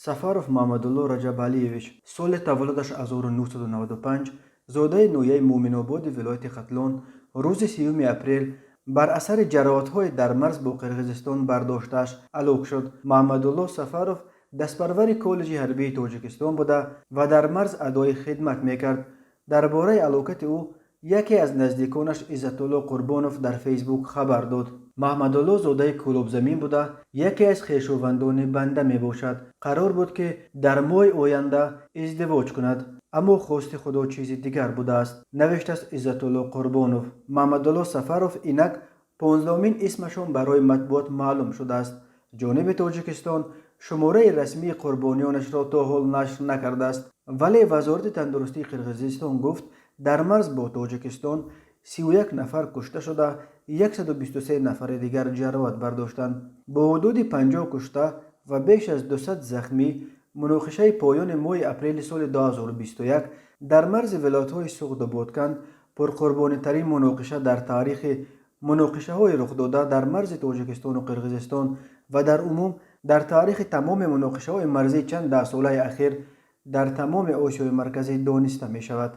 Сафаров Маҳмадулло Раҷабалиевич, соли таваллудаш 1995, зодаи ноҳияи Муъминободи вилояти Хатлон, рӯзи 30 апрел бар асари ҷароҳатҳое дар марз бо Қирғизистон бардоштааш ҳалок шуд. Маҳмадулло Сафаров дастпарвари коллеҷи ҳарбии Тоҷикистон буда ва дар марз адои хидмат мекард. Дар бораи ҳалокати ӯ яке аз наздиконаш Иззатулло Қурбонов дар Фейсбук хабар дод. Маҳмадулло зодаи Кӯлобзамин буда, яке аз хешовандони банда мебошад. Қарор буд, ки дар моҳи оянда издивоҷ кунад, аммо хости Худо чизи дигар будааст, навиштааст Иззатулло Қурбонов. Маҳмадулло Сафаров инак 15-умин исмашон барои матбуот маълум шудааст. Ҷониби Тоҷикистон шумораи расмии қурбониёнашро то ҳол нашр накардааст, вале Вазорати тандурустии Қирғизистон гуфт, дар марз бо Тоҷикистон 31 нафар кушта шуда, 123 нафари дигар ҷароҳат бардоштанд. Бо ҳудуди 50 кушта ва беш аз 200 захмӣ, муноқишаи поёни моҳи апрели соли 2021 дар марзи вилоятҳои Суғду Боткан пурқурбонитарин муноқиша дар таърихи муноқишаҳои рухдода дар марзи Тоҷикистону Қирғизистон ва дар умум дар таърихи тамоми муноқишаҳои марзии чанд даҳсолаи ахир дар тамоми Осиёи Марказӣ дониста мешавад.